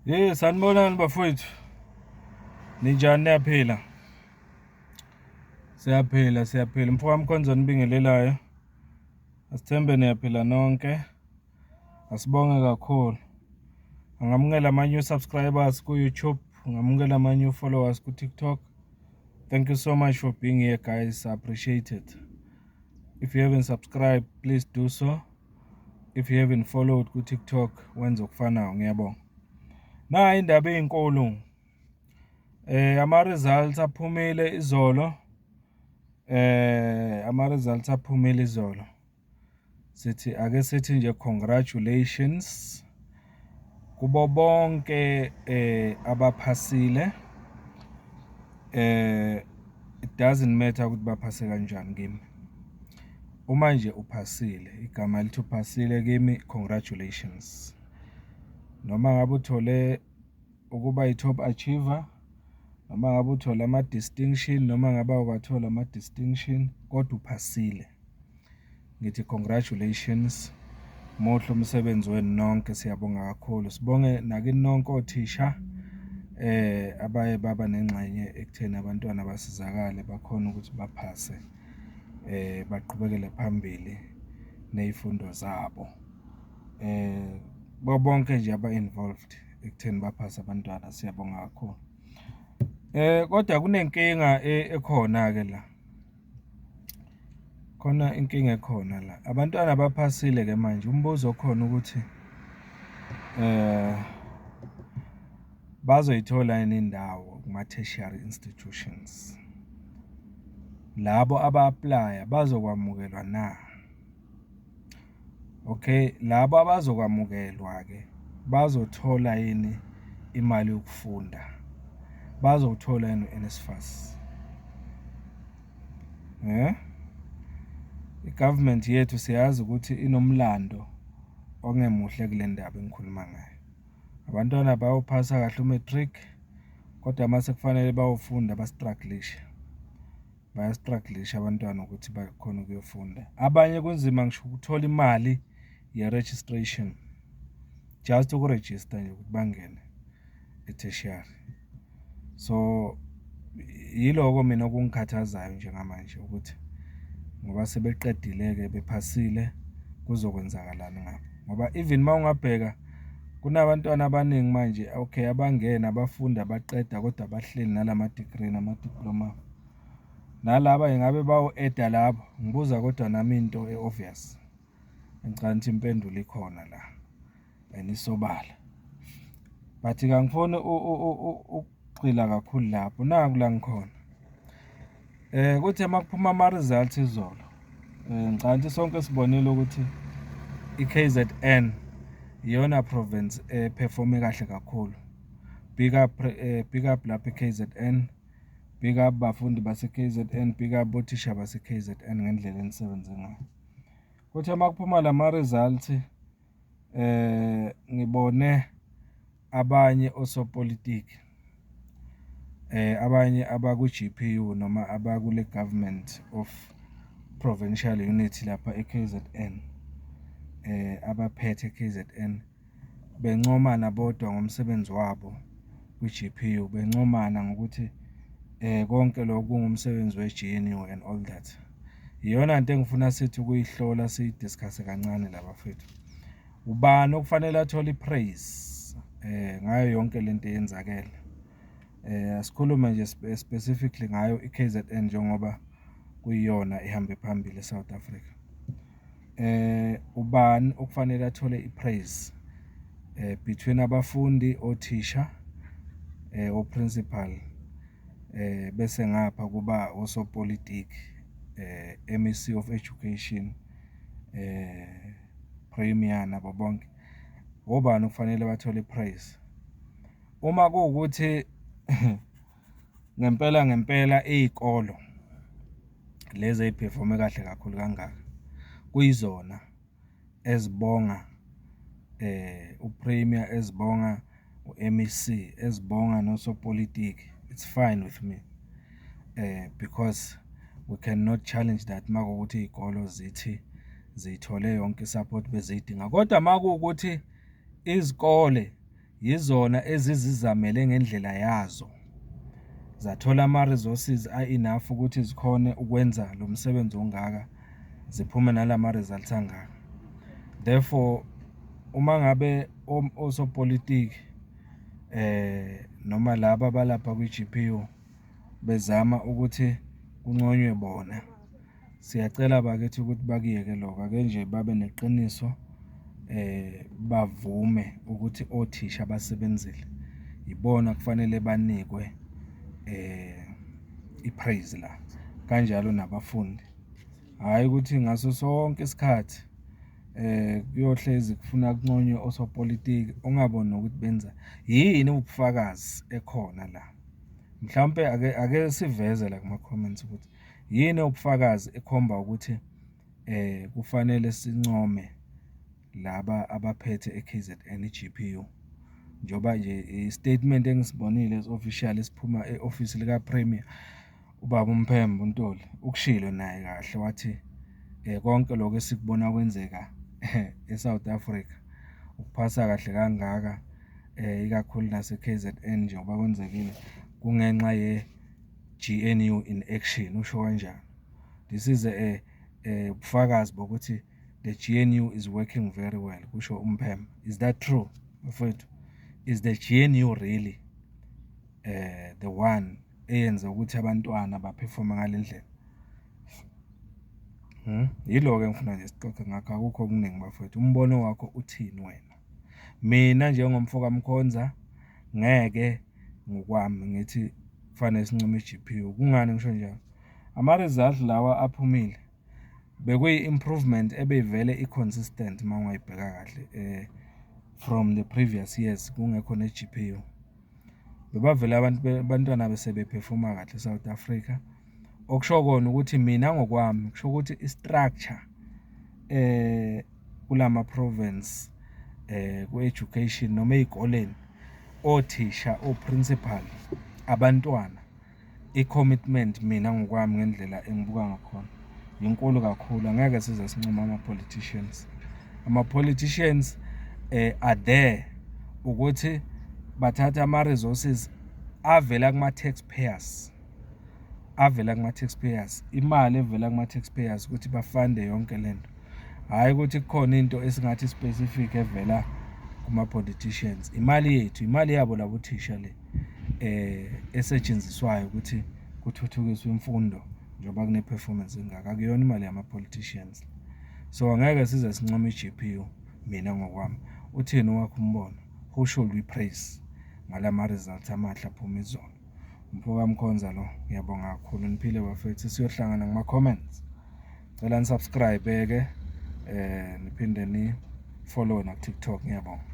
Hey, sanibonani bafowethu. Ninjani, niyaphila? Siyaphila, siyaphila. Mfowethu Mkhonza onibingelelayo. Asithembe niyaphila nonke. Asibonge kakhulu. Ngamukela ama-new subscribers ku-YouTube, ngamukela ama-new followers ku-TikTok. Thank you so much for being here, guys. I appreciate it. If you haven't subscribed, please do so. If you haven't followed ku-TikTok, wenze okufanayo. Ngiyabonga. Na indaba ezinkulu. Ama results aphumile izolo. Ama results aphumile izolo. Sithi ake sithi nje congratulations kubo bonke abaphasile. It doesn't matter ukuthi baphase kanjani kimi. Uma nje uphasile, igama elithi uphasile kimi, congratulations. Noma ngabe uthole ukuba i-top achiever, noma ngabe uthole ama-distinction, noma ngabe awukathola ama-distinction, kodwa uphasile. Ngithi congratulations. Muhle umsebenzi wenu nonke, siyabonga kakhulu. Sibonge nakini nonke othisha abaye baba nengxenye ekutheni abantwana basizakale, bakhone ukuthi baphase, baqhubekele phambili ney'fundo zabo. Bo bonke nje aba-involved ekutheni baphase abantwana, siyabonga kakhulu. Kodwa kunenkinga ekhona-ke la. Khona inkinga ekhona la. Abantwana baphasile-ke manje, umbuzo okhona ukuthi bazoyithola yini indawo kuma-tertiary institutions? Labo aba-apply-a bazokwamukelwa na? Okay, labo abazokwamukelwa-ke bazothola yini imali yokufunda? Bazowuthola yini u-NSFAS? I-government yethu siyazi ukuthi inomlando ongemuhle kule ndaba engikhuluma ngayo. Abantwana bayawuphasa kahle u-matric, kodwa mase kufanele bayofunda ba-struggle-ishe. Baya-struggle-isha abantwana ukuthi bakhone ukuyofunda. Abanye kunzima ngisho ukuthola imali ye-registration, just ukurejista nje ukuthi bangene e-tertiary. So, yiloko mina okungikhathazayo njengamanje ukuthi ngoba sebeqedile-ke, bephasile, kuzokwenzakalani ngabo? Ngoba even uma ungabheka kunabantwana abaningi manje, okay, abangena bafunda baqeda, kodwa bahleli nalama-degree nama-diploma. Nalaba ingabe bayo-add-a labo? Ngibuza kodwa nami into e-obvious. Ngicabanga ukuthi impendulo ikhona la and isobala. But-ke angifuni ukugxila kakhulu lapho, naku la ngikhona. Kuthe uma kuphuma ama-results izolo, ngicabanga ukuthi sonke sibonile ukuthi i-KZN iyona province e-perform-e kahle kakhulu. Big up, big up lapho e-KZN, big up bafundi base-KZN, big up othisha base-KZN ngendlela enisebenze ngayo. Kuthe uma kuphuma lama-results, ngibone abanye osopolitiki, abanye abaku-G_P_U noma abakule Government of Provincial Unity lapha e-KZN, abaphethe e-KZN, bencomana bodwa ngomsebenzi wabo kwi-G_P_U, bencomana ngokuthi konke lokhu kungumsebenzi we-G_N_U and all that. Iyona nto engifuna sithi ukuyihlola, siyi-discuss-e kancane la, bafethu. Ubani okufanele athole i-praise ngayo yonke lento eyenzakele? Asikhulume nje specifically ngayo i-KZN njengoba kuyiyona ehambe phambili e-South Africa. Ubani okufanele athole i-praise between abafundi, othisha, o-principal, bese ngapha kuba osopolitiki, M_E_C of Education, Premier nabo bonke? Obani okufanele bathole i-praise? Uma kuwukuthi ngempela ngempela iy'kolo lezi ey'perform-e kahle kakhulu kangaka kuyizona ezibonga u-Premier, ezibonga u-M_E_C, ezibonga nosopolitiki, it's fine with me because we cannot challenge that uma kuwukuthi iy'kolo zithi ziyithole yonke i-support beziyidinga. Kodwa uma kuwukuthi izikole Yizona ezizizamele ngendlela yazo, zathola ama-resources a-enough ukuthi zikhone ukwenza lo msebenzi ongaka, ziphume nalama-results angaka. Therefore, uma ngabe osopolitiki noma laba abalapha kwi-G_P_U bezama ukuthi kunconywe bona, siyacela bakithi ukuthi bakuyeke lokho. Ake nje babe neqiniso, bavume ukuthi othisha basebenzile, yibona ekufanele banikwe i-praise la, kanjalo nabafundi. Hhayi ukuthi ngaso sonke isikhathi kuyohlezi kufuna kunconywe osopolitiki, ungaboni nokuthi benzani. Yini ewubufakazi ekhona la? Mhlawumpe ake siveze la kuma-comments ukuthi yini ewubufakazi ekhomba ukuthi kufanele sincome laba abaphethe e-K_Z_N, i-G_P_U. Njengoba nje i-statement engisibonile esi-official esiphuma e-ofisi lika-Premier, ubaba uMphemba uNtuli, ukushilo naye kahle wathi, konke lokhu esikubona kwenzeka e-South Africa, ukuphasa kahle kangaka, ikakhulu nase-K_Z_N njengoba kwenzekile, kungenxa ye-G_N_U in action, usho kanjalo. This is ubufakazi bokuthi the G_N_U is working very well, kusho uMphemba. Is that true, bafowethu? Is the G_N_U really the one eyenza ukuthi abantwana ba-perform-e ngale ndlela? Yilo-ke engifuna nje sixoxe ngakho, akukho okuningi bafowethu. Umbono wakho uthini wena? Mina njengomfo kaMkhonza, ngeke ngokwami ngithi kufanele sincome i-G_P_U. Kungani ngisho njalo? Ama-result lawa aphumile bekuyi-improvement ebeyivele i-consistent uma ungayibheka kahle from the previous years, kungekho ne-G_P_U. Bebavele abantu abantwana bese-perform-a kahle e-South Africa. Okusho kona ukuthi mina ngokwami, kusho ukuthi i-structure kulama-province, ku-education noma ey'koleni, othisha, o-principal, abantwana, i-commitment mina ngokwami ngendlela engibuka ngakhona, inkulu kakhulu. Angeke size sincome ama-politicians. Ama-politicians are there ukuthi bathathe ama-resources avela kuma-taxpayers, avela kuma-taxpayers, imali evela kuma-taxpayers ukuthi ba-fund-e yonke lento. Hhayi ukuthi kukhona into esingathi specific evela kuma-politicians. Imali yethu, imali yabo labo thisha le esetshenziswayo ukuthi kuthuthukiswe imfundo njengoba kune-performance engaka, akuyona imali yama-politicians. So, angeke size sincome i-G_P_U mina ngokwami. Uthini owakho umbono? Who should we praise ngalama-results amahle aphume izolo? Umfo kaMkhonza lo, ngiyabonga kakhulu. Niphile bafethu, siyohlangana kuma-comments. Ngicela ni-subscribe-ke, niphinde ni-follow-e naku-TikTok. Ngiyabonga.